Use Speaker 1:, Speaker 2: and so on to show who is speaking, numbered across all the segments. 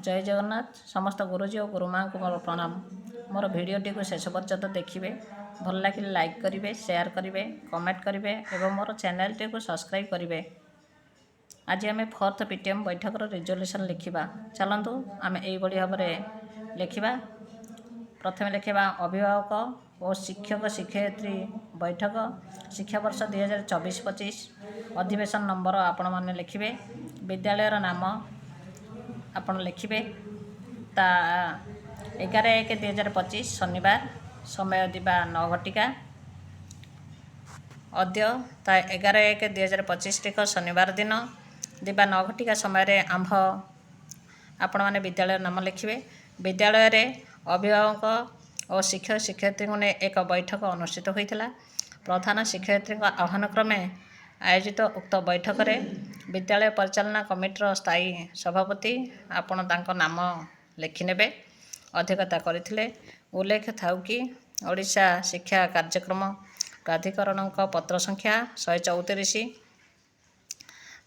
Speaker 1: ଜୟ ଜଗନ୍ନାଥ। ସମସ୍ତ ଗୁରୁଜୀ ଓ ଗୁରୁମାଙ୍କୁ ମୋର ପ୍ରଣାମ। ମୋର ଭିଡ଼ିଓଟିକୁ ଶେଷ ପର୍ଯ୍ୟନ୍ତ ଦେଖିବେ। ଭଲ ଲାଗିଲେ ଲାଇକ୍ କରିବେ, ସେୟାର କରିବେ, କମେଣ୍ଟ କରିବେ ଏବଂ ମୋର ଚ୍ୟାନେଲଟିକୁ ସବସ୍କ୍ରାଇବ୍ କରିବେ। ଆଜି ଆମେ ଫୋର୍ଥ PTM ବୈଠକର ରିଜଲ୍ୟୁସନ୍ ଲେଖିବା। ଚାଲନ୍ତୁ, ଆମେ ଏଇଭଳି ଭାବରେ ଲେଖିବା। ପ୍ରଥମେ ଲେଖିବା, ଅଭିଭାବକ ଓ ଶିକ୍ଷକ ଶିକ୍ଷୟିତ୍ରୀ ବୈଠକ, ଶିକ୍ଷାବର୍ଷ 2024-25, ଅଧିବେଶନ ନମ୍ବର ଆପଣମାନେ ଲେଖିବେ। ବିଦ୍ୟାଳୟର ନାମ ଆପଣ ଲେଖିବେ। ତା 11/1/2025, ଶନିବାର, ସମୟ ଦିବା 9 ଘଟିକା। ଅଦ୍ୟ ତା 11/1/2025 ତାରିଖ ଶନିବାର ଦିନ ଦିବା 9 ଘଟିକା ସମୟରେ ଆମ୍ଭ, ଆପଣମାନେ ବିଦ୍ୟାଳୟର ନାମ ଲେଖିବେ, ବିଦ୍ୟାଳୟରେ ଅଭିଭାବକ ଓ ଶିକ୍ଷକ ଶିକ୍ଷୟିତ୍ରୀଙ୍କୁ ନେଇ ଏକ ବୈଠକ ଅନୁଷ୍ଠିତ ହୋଇଥିଲା। ପ୍ରଧାନ ଶିକ୍ଷୟିତ୍ରୀଙ୍କ ଆହ୍ୱାନ କ୍ରମେ ଆୟୋଜିତ ଉକ୍ତ ବୈଠକରେ ବିଦ୍ୟାଳୟ ପରିଚାଳନା କମିଟିର ସ୍ଥାୟୀ ସଭାପତି, ଆପଣ ତାଙ୍କ ନାମ ଲେଖିନେବେ, ଅଧ୍ୟକ୍ଷତା କରିଥିଲେ। ଉଲ୍ଲେଖ ଥାଉ କି ଓଡ଼ିଶା ଶିକ୍ଷା କାର୍ଯ୍ୟକ୍ରମ ପ୍ରାଧିକରଣଙ୍କ ପତ୍ର ସଂଖ୍ୟା 134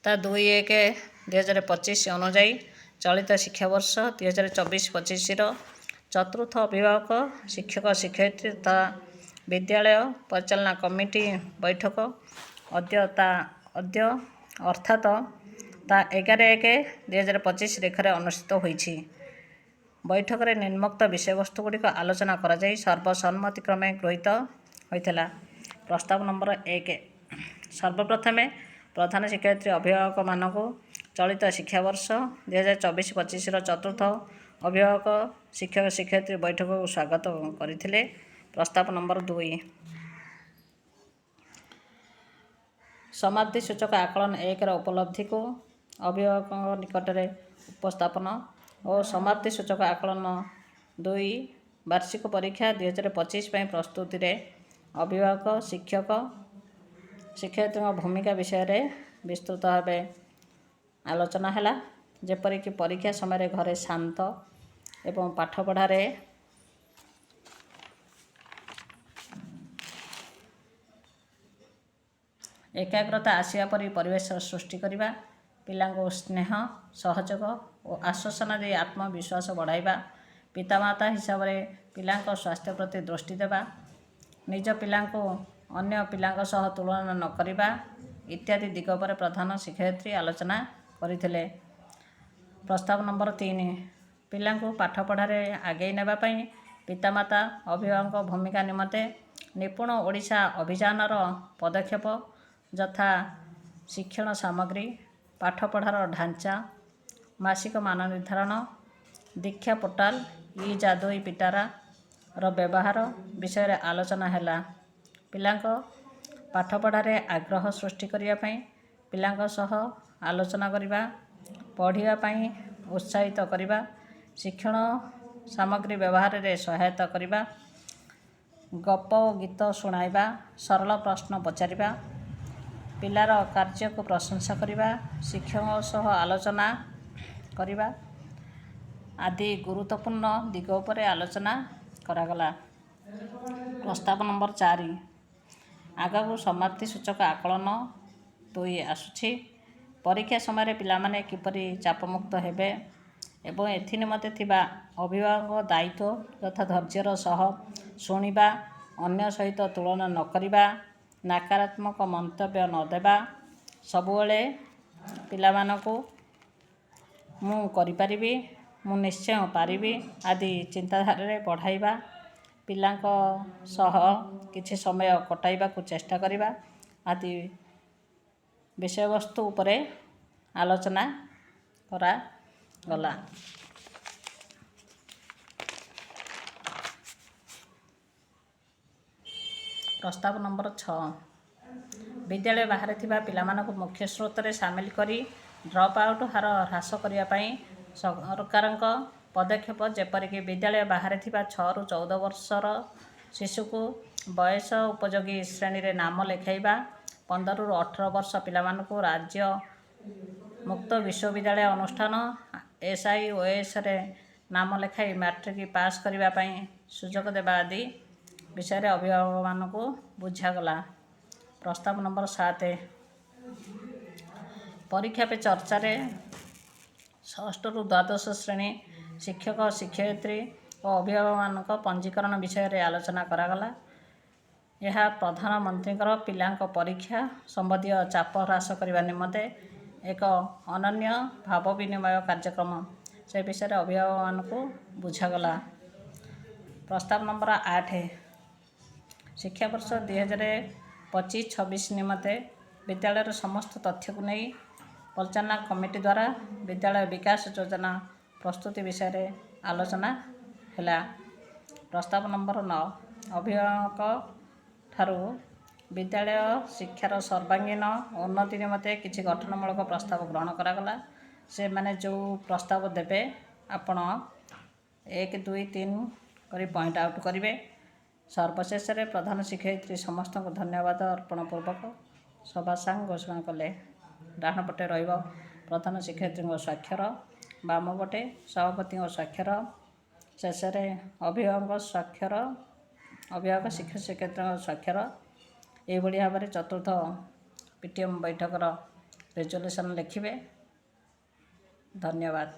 Speaker 1: ତା 2/1/2025 ଅନୁଯାୟୀ ଚଳିତ ଶିକ୍ଷାବର୍ଷ 2024-25ର ଚତୁର୍ଥ ଅଭିଭାବକ ଶିକ୍ଷକ ଶିକ୍ଷୟିତ୍ରୀ ତଥା ବିଦ୍ୟାଳୟ ପରିଚାଳନା କମିଟି ବୈଠକ ଅଦ୍ୟ ତା ଅଦ୍ୟ ଅର୍ଥାତ ତା 11/1/2025 ତାରିଖରେ ଅନୁଷ୍ଠିତ ହୋଇଛି। ବୈଠକରେ ନିମ୍ନୋକ୍ତ ବିଷୟବସ୍ତୁ ଗୁଡ଼ିକ ଆଲୋଚନା କରାଯାଇ ସର୍ବସମ୍ମତି କ୍ରମେ ଗୃହୀତ ହୋଇଥିଲା। ପ୍ରସ୍ତାବ ନମ୍ବର 1। ସର୍ବପ୍ରଥମେ ପ୍ରଧାନ ଶିକ୍ଷୟିତ୍ରୀ ଅଭିଭାବକମାନଙ୍କୁ ଚଳିତ ଶିକ୍ଷାବର୍ଷ 2024-25ର ଚତୁର୍ଥ ଅଭିଭାବକ ଶିକ୍ଷକ ଶିକ୍ଷୟିତ୍ରୀ ବୈଠକକୁ ସ୍ୱାଗତ କରିଥିଲେ। ପ୍ରସ୍ତାବ ନମ୍ବର 2। ସମାପ୍ତି ସୂଚକ ଆକଳନ 1ର ଉପଲବ୍ଧିକୁ ଅଭିଭାବକଙ୍କ ନିକଟରେ ଉପସ୍ଥାପନ ଓ ସମାପ୍ତି ସୂଚକ ଆକଳନ 2 ବାର୍ଷିକ ପରୀକ୍ଷା 2025 ପାଇଁ ପ୍ରସ୍ତୁତିରେ ଅଭିଭାବକ ଶିକ୍ଷକ ଶିକ୍ଷୟିତ୍ରୀଙ୍କ ଭୂମିକା ବିଷୟରେ ବିସ୍ତୃତ ଭାବେ ଆଲୋଚନା ହେଲା। ଯେପରିକି ପରୀକ୍ଷା ସମୟରେ ଘରେ ଶାନ୍ତ ଏବଂ ପାଠପଢ଼ାରେ ଏକାଗ୍ରତା ଆସିବା ପରି ପରିବେଶ ସୃଷ୍ଟି କରିବା, ପିଲାଙ୍କୁ ସ୍ନେହ, ସହଯୋଗ ଓ ଆଶ୍ୱାସନା ଦେଇ ଆତ୍ମବିଶ୍ୱାସ ବଢ଼ାଇବା, ପିତାମାତା ହିସାବରେ ପିଲାଙ୍କ ସ୍ୱାସ୍ଥ୍ୟ ପ୍ରତି ଦୃଷ୍ଟି ଦେବା, ନିଜ ପିଲାଙ୍କୁ ଅନ୍ୟ ପିଲାଙ୍କ ସହ ତୁଳନା ନ କରିବା ଇତ୍ୟାଦି ଦିଗ ଉପରେ ପ୍ରଧାନ ଶିକ୍ଷୟିତ୍ରୀ ଆଲୋଚନା କରିଥିଲେ। ପ୍ରସ୍ତାବ ନମ୍ବର 3। ପିଲାଙ୍କୁ ପାଠପଢ଼ାରେ ଆଗେଇ ନେବା ପାଇଁ ପିତାମାତା, ଅଭିଭାବକଙ୍କ ଭୂମିକା ନିମନ୍ତେ ନିପୁଣ ଓଡ଼ିଶା ଅଭିଯାନର ପଦକ୍ଷେପ ଯଥା ଶିକ୍ଷଣ ସାମଗ୍ରୀ, ପାଠପଢ଼ାର ଢାଞ୍ଚା, ମାସିକ ମାନ ନିର୍ଦ୍ଧାରଣ, ଦୀକ୍ଷା ପୋର୍ଟାଲ, ଇ ଯାଦୁଇ ପିଟାରାର ବ୍ୟବହାର ବିଷୟରେ ଆଲୋଚନା ହେଲା। ପିଲାଙ୍କ ପାଠପଢ଼ାରେ ଆଗ୍ରହ ସୃଷ୍ଟି କରିବା ପାଇଁ ପିଲାଙ୍କ ସହ ଆଲୋଚନା କରିବା, ପଢ଼ିବା ପାଇଁ ଉତ୍ସାହିତ କରିବା, ଶିକ୍ଷଣ ସାମଗ୍ରୀ ବ୍ୟବହାରରେ ସହାୟତା କରିବା, ଗପ ଓ ଗୀତ ଶୁଣାଇବା, ସରଳ ପ୍ରଶ୍ନ ପଚାରିବା, ପିଲାର କାର୍ଯ୍ୟକୁ ପ୍ରଶଂସା କରିବା, ଶିକ୍ଷକଙ୍କ ସହ ଆଲୋଚନା କରିବା ଆଦି ଗୁରୁତ୍ୱପୂର୍ଣ୍ଣ ଦିଗ ଉପରେ ଆଲୋଚନା କରାଗଲା। ପ୍ରସ୍ତାବ ନମ୍ବର 4। ଆଗକୁ ସମାପ୍ତି ସୂଚକ ଆକଳନ 2 ଆସୁଛି। ପରୀକ୍ଷା ସମୟରେ ପିଲାମାନେ କିପରି ଚାପମୁକ୍ତ ହେବେ ଏବଂ ଏଥି ନିମନ୍ତେ ଥିବା ଅଭିଭାବକଙ୍କ ଦାୟିତ୍ୱ ଯଥା ଧୈର୍ଯ୍ୟର ସହ ଶୁଣିବା, ଅନ୍ୟ ସହିତ ତୁଳନା ନ କରିବା, ନକାରାତ୍ମକ ମନ୍ତବ୍ୟ ନ ଦେବା, ସବୁବେଳେ ପିଲାମାନଙ୍କୁ ମୁଁ କରିପାରିବି, ମୁଁ ନିଶ୍ଚୟ ପାରିବି ଆଦି ଚିନ୍ତାଧାରାରେ ବଢ଼ାଇବା, ପିଲାଙ୍କ ସହ କିଛି ସମୟ କଟାଇବାକୁ ଚେଷ୍ଟା କରିବା ଆଦି ବିଷୟବସ୍ତୁ ଉପରେ ଆଲୋଚନା କରାଗଲା। ପ୍ରସ୍ତାବ ନମ୍ବର 6। ବିଦ୍ୟାଳୟ ବାହାରେ ଥିବା ପିଲାମାନଙ୍କୁ ମୁଖ୍ୟ ସ୍ରୋତରେ ସାମିଲ କରି ଡ୍ରପ୍ ଆଉଟ୍ ହାର ହ୍ରାସ କରିବା ପାଇଁ ସରକାରଙ୍କ ପଦକ୍ଷେପ, ଯେପରିକି ବିଦ୍ୟାଳୟ ବାହାରେ ଥିବା 6ରୁ 14 ବର୍ଷର ଶିଶୁକୁ ବୟସ ଉପଯୋଗୀ ଶ୍ରେଣୀରେ ନାମ ଲେଖାଇବା, 15ରୁ 18 ବର୍ଷ ପିଲାମାନଙ୍କୁ ରାଜ୍ୟ ମୁକ୍ତ ବିଶ୍ୱବିଦ୍ୟାଳୟ ଅନୁଷ୍ଠାନ SIOSରେ ନାମ ଲେଖାଇ ମାଟ୍ରିକ ପାସ୍ କରିବା ପାଇଁ ସୁଯୋଗ ଦେବା ଆଦି ବିଷୟରେ ଅଭିଭାବକମାନଙ୍କୁ ବୁଝାଗଲା। ପ୍ରସ୍ତାବ ନମ୍ବର 7। ପରୀକ୍ଷା ପେ ଚର୍ଚ୍ଚାରେ ଷଷ୍ଠରୁ ଦ୍ୱାଦଶ ଶ୍ରେଣୀ ଶିକ୍ଷକ, ଶିକ୍ଷୟିତ୍ରୀ ଓ ଅଭିଭାବକମାନଙ୍କ ପଞ୍ଜୀକରଣ ବିଷୟରେ ଆଲୋଚନା କରାଗଲା। ଏହା ପ୍ରଧାନମନ୍ତ୍ରୀଙ୍କର ପିଲାଙ୍କ ପରୀକ୍ଷା ସମ୍ବନ୍ଧୀୟ ଚାପ ହ୍ରାସ କରିବା ନିମନ୍ତେ ଏକ ଅନନ୍ୟ ଭାବ ବିନିମୟ କାର୍ଯ୍ୟକ୍ରମ। ସେ ବିଷୟରେ ଅଭିଭାବକମାନଙ୍କୁ ବୁଝାଗଲା। ପ୍ରସ୍ତାବ ନମ୍ବର 8, ଶିକ୍ଷାବର୍ଷ 2025-26 ନିମନ୍ତେ ବିଦ୍ୟାଳୟର ସମସ୍ତ ତଥ୍ୟକୁ ନେଇ ପରିଚାଳନା କମିଟି ଦ୍ୱାରା ବିଦ୍ୟାଳୟ ବିକାଶ ଯୋଜନା ପ୍ରସ୍ତୁତି ବିଷୟରେ ଆଲୋଚନା ହେଲା। ପ୍ରସ୍ତାବ ନମ୍ବର 9, ଅଭିଭାବକ ଠାରୁ ବିଦ୍ୟାଳୟ ଶିକ୍ଷାର ସର୍ବାଙ୍ଗୀନ ଉନ୍ନତି ନିମନ୍ତେ କିଛି ଗଠନମୂଳକ ପ୍ରସ୍ତାବ ଗ୍ରହଣ କରାଗଲା। ସେମାନେ ଯେଉଁ ପ୍ରସ୍ତାବ ଦେବେ, ଆପଣ 1, 2, 3 କରି ପଏଣ୍ଟ ଆଉଟ୍ କରିବେ। ସର୍ବଶେଷରେ ପ୍ରଧାନ ଶିକ୍ଷୟିତ୍ରୀ ସମସ୍ତଙ୍କୁ ଧନ୍ୟବାଦ ଅର୍ପଣ ପୂର୍ବକ ସଭା ସାଙ୍ଗ ଘୋଷଣା କଲେ। ଡାହାଣ ପଟେ ରହିବ ପ୍ରଧାନ ଶିକ୍ଷୟିତ୍ରୀଙ୍କ ସ୍ୱାକ୍ଷର, ବାମ ପଟେ ସଭାପତିଙ୍କ ସ୍ୱାକ୍ଷର, ଶେଷରେ ଅଭିଭାବକଙ୍କ ସ୍ୱାକ୍ଷର, ଅଭିଭାବକ ଶିକ୍ଷକ ଶିକ୍ଷୟିତ୍ରୀଙ୍କ ସ୍ୱାକ୍ଷର। ଏଇଭଳି ଭାବରେ ଚତୁର୍ଥ ପିଟିଏମ୍ ବୈଠକର ରେଜୁଲେସନ୍ ଲେଖିବେ। ଧନ୍ୟବାଦ।